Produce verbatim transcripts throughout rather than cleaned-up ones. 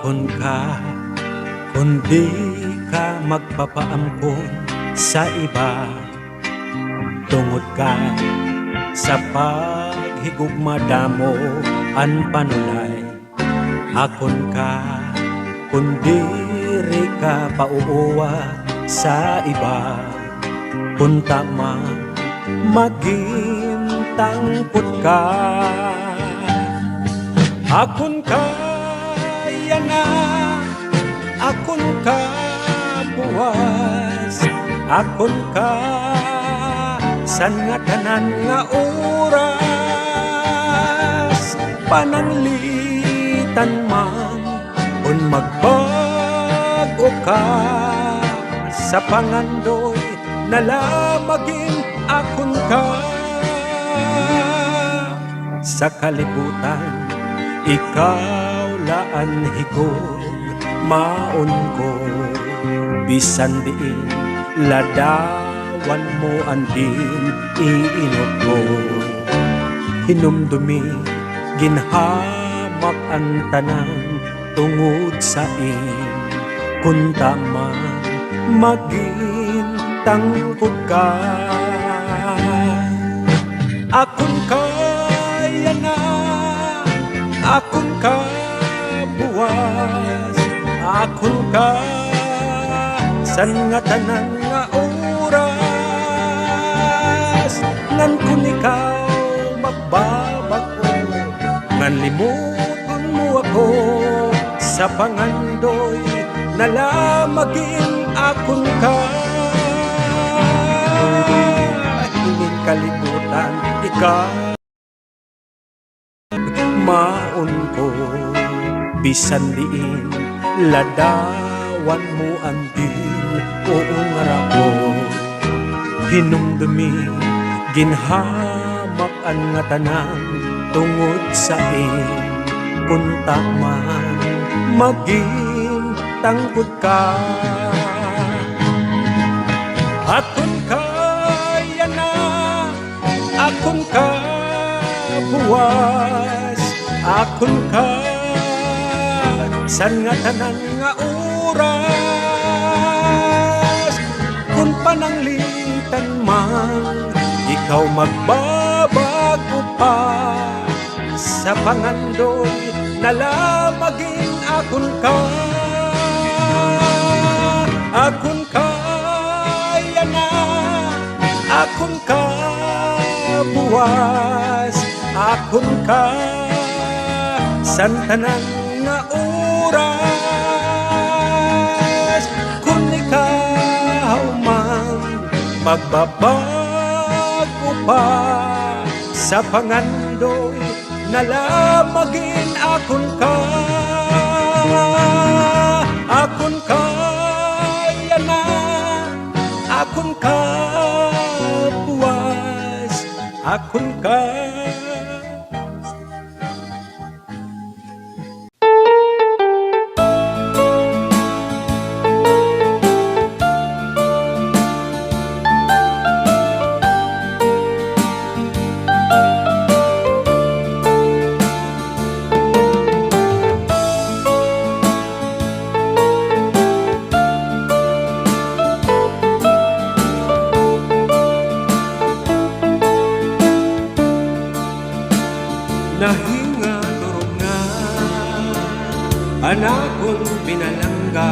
Kun ka, kun di ka magpapaamkon sa iba, tungod ka sa paghigugma damo an panulay. Akon ka, kun diri ka pauuwa sa iba, kunta man magin tangkod ka. Akon ka, yana, akon ka buwas, akon ka san ngatanan nga oras. Pananglitan man kun magbag-o ka sa pangandoy, na la magin akon ka. Sa kalibutan, ikaw la an higugmaon ko. Bisan diin, ladawan mo an diin iinot ko. Hinumdumi, ginhamak an tanan tungod saim, kunta man magin tangkod ka. Akon ka yana, akon ka buwas, akon ka san ngatanan nga oras. Ngan kun ikaw magbabag-o, ngan limot kun mo ako sa pangandoy, na la magin akon ka. Hinin kalibutan, ikaw maon ko. Bisan diin, ladawan mo an diin, oo, ngara ko. Hinumdumi, ginhamak an ngatanan tungod saim, kunta man magin tangkod ka. Akon ka yana, akon ka buwas, akon ka san ngatanan nga oras. Kun pananglitan man, ikaw magbabag-o pa sa pangandoy, na la magin akon ka. Akon ka yana, akon ka buwas, akon ka san tanan nga oras. Kun ikaw man magbabag-o pa sa pangandoy, na la magin akon ka. Akon ka yana, akon ka buwas, akon ka. Nahinga turog na an akon pinalangga,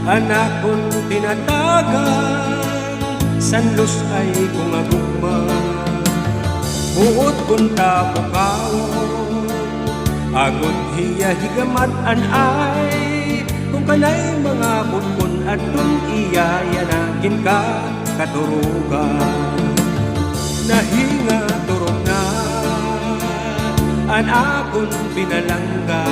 an akon tinatagan, san lus-ay ko nga gugma. Buot kon ta pukawon, agod hiya higamat an ay, kon kanay mga butkon adton iya yana ginkakaturogan. Nahinga turog na an akon pinalangga,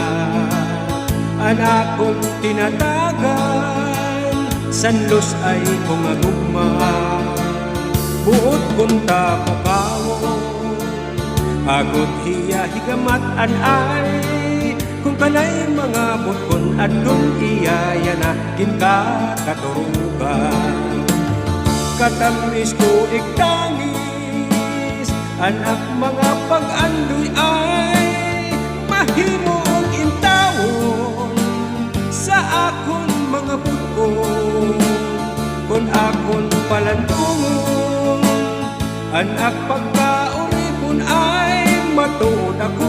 an akon tinatagan, san lus-ay ko nga gugma. Buot kon ta pukawon, agod hiya higamat an ay, kon kanay mga butkon adton iya yana ginkakaturogan. Katamis ko igtangis, an ak mga pag-andoy ay mahimo og intawo. An ak pagkauripon ay matuod ako,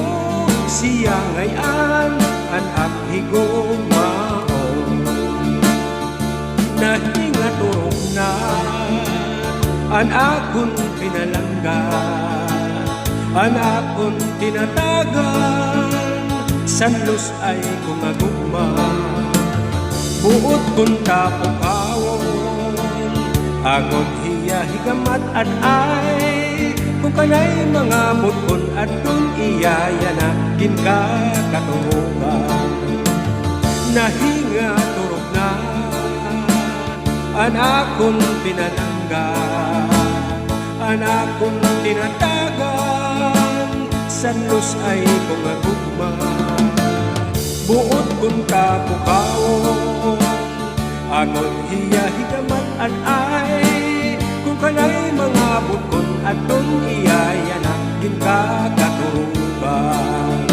siya ngay-an an ak higugmaon. Nahingaturog na an akon pinalangga, an akon tinatagan, sanlos ay ko nga gugma. Buot kon tapukawon, agod hiya higamat ad-ay, kon kanay mangabot kon adton iya yana ginkakaturogan. Nahingaturog na an akon pinalangga, an akon tinatagan, sanlos ay ko nga gugma. Buot kon tapukawon, agod hiya higamat ad-ay, kon kanay mangabot kon adton iya yana ginkakaturogan.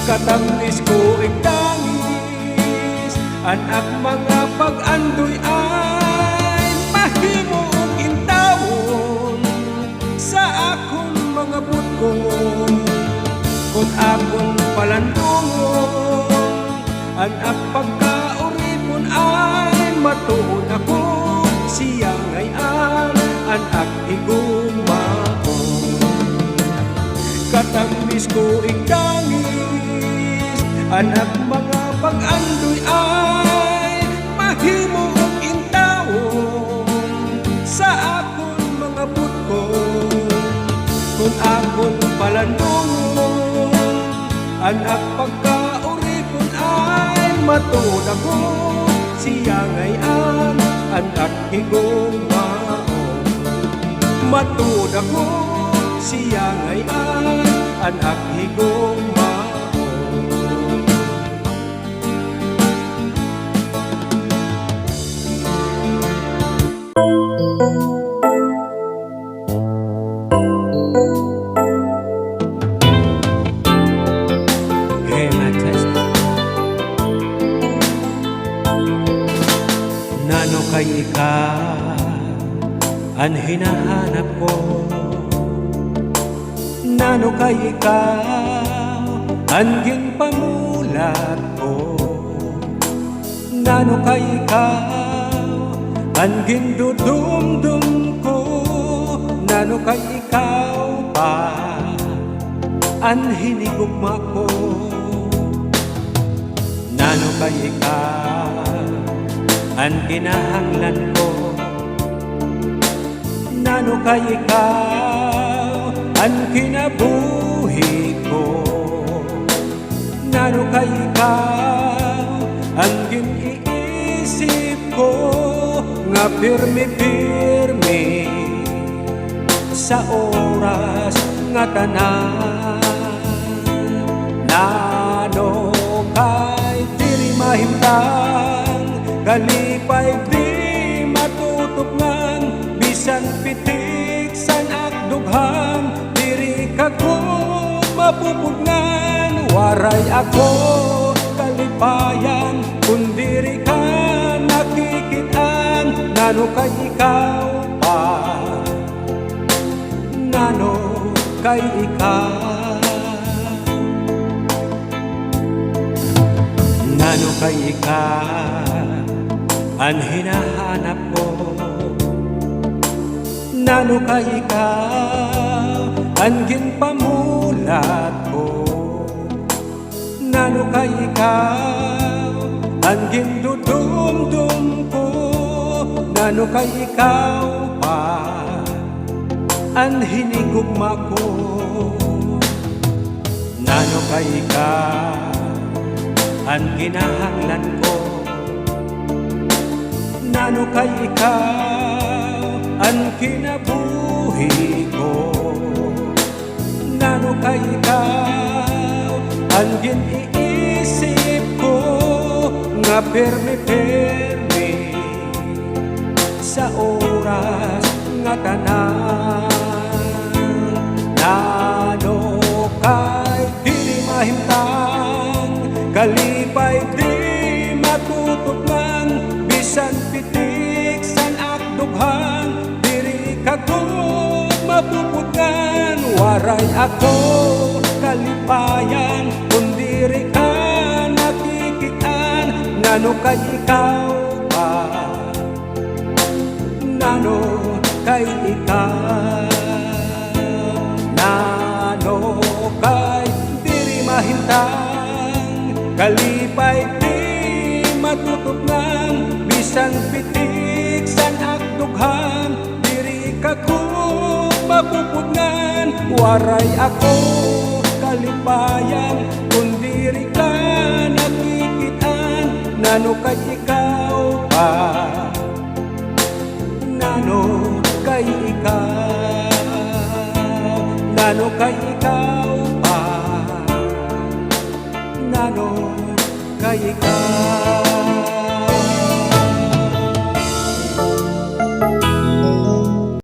Katamnis ko igdangis, an ak mga pag-andoy ay mahimo intawon sa akon mga butkon. Kon akon palandungon, an ak pagkauripon ay matuod ako, siya ngay-an an ak higugmaon. Katamnis ko igdangis, an ak mga pag-andoy ay mahimo intawon sa akon mga butkon. Kon akon palandungon, an ak pagkauripon ay matuod ako, siya ngay-an an ak higugmaon. Matuod ako, siya ngay-an an ak higugmaon. Hey, my test. Nano kay ikaw an hinahanap ko? Nano kay ikaw an ginpamulat ko? Nano kay ikaw an gindudumdum ko? Nano kay ikaw pa an hinigugma ko? Nano kay ikaw an kinahanglan ko? Nano kay ikaw an kinabuhi ko? Nano kay ikaw an gin-iisip ko nga pirmi-pirmi sa oras nga tanan? Nano kay diri mahimtang, kalipay di matutupngan, bisan pitik san ak dughan, diri ka gud mapupudngan. Waray ako kalipayan kon diri ka nakikit-an. Nano kay ikaw pa? Nano kay ikaw? Nano kay ikaw an hinahanap ko? Nano kay ikaw an ginpamulat ko? Nano kay ikaw an gindudumdum ko? Nano kay ikaw pa an hinigugma ko? Nano kay ikaw an kinahanglan ko? Nano kay ikaw an kinabuhi ko? Nano kay ikaw an gin-iisip ko nga pirmi-pirmi sa oras nga tanan? Nano kay diri mahimtang, kalipay di matutupngan, bisan pitik san ak dughan, diri ka gud Mapupudngan, waray ako kalipayan kon diri ka nakikit-an. Nano kay ikaw pa? Nano kay ikaw? Nano kay diri mahimtang? Kalipay di matutupngan, bisan pitik san ak dughan, diri ka ko mapupudngan. Waray ako kalipayan kon diri ka nakikit-an. Nano kay ikaw pa? Nano kay ikaw? Nano kay ikaw pa? Nano kay ikaw?